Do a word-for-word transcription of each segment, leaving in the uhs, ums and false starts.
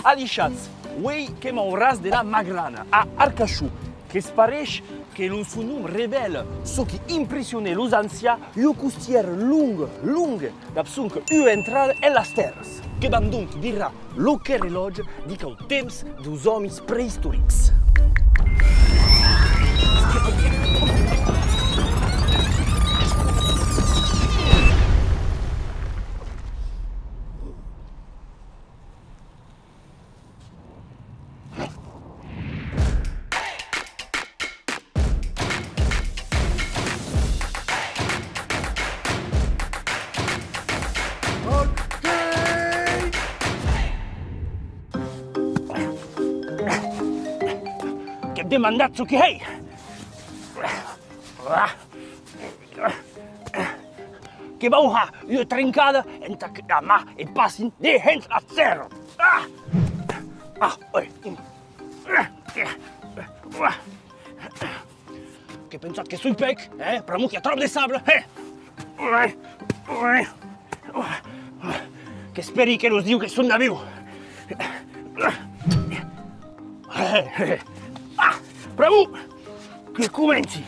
Adishatz, uei qu'èm au ras de la Magrana, a Arcachon, que's pareish que lo son nom revèla çò qui impressionèt los ancians, ua costièra longa, longa, dab sonque ua entrada en las tèrras. Que vam donc virar lo querelòtge dic au temps deus òmis preistorics. Que'm demandatz çò que hèi? Que vau har ua trencada entà que la mar e passin dehens la tèrra. Ah! Ah, oi. Que pensatz que soi pèc, eh? Pr'amor qu'i a tròp de sable, eh? Qu'espèri que los dius que son dab ieu. Ah! Pr'amor que comenci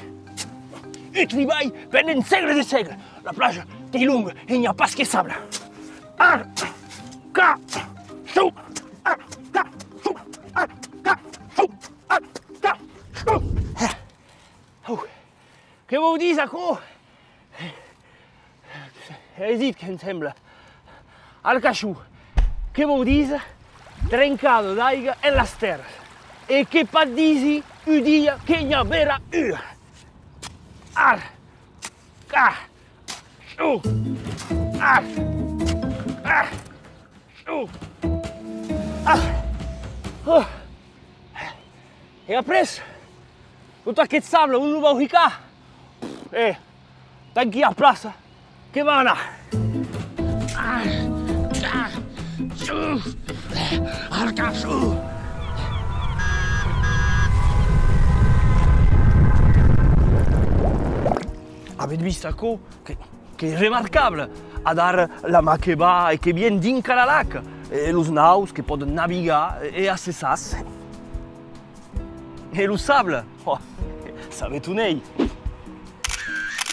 un tribalh pendent sègles e sègles. La plaja qu'ei longa e n'i a pas que sable. Arca! Sou! Arca! Sou! Arca! Sou! Arca! Sou! Oh. Que vòu díser aquò? Aisit que'm sembla. Arcachon, que vòu díser trencada d'aiga en las tèrras. E que pas disi un dia que n'i averà ua. Arca! Sou! Arca! Sou! Ah! Oh! E après, tot aqueth sable, on lo vau hicar? Eh, tant qu'i a plaça, que vam anar. Ah! Ah! Sou! Arcachon! Avètz vist aquò? Que, qu'ei remarcable! Adara la mar que va e que vien dinc a la lac, e los naus que pòden navigar e, e acessar-se. E lo sable! Oh, sabetz on ei?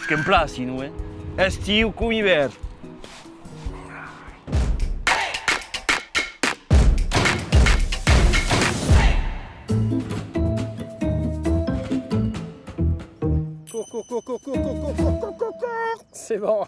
Que'm placi, non, eh? Estiu com ivèrn. C'est bon.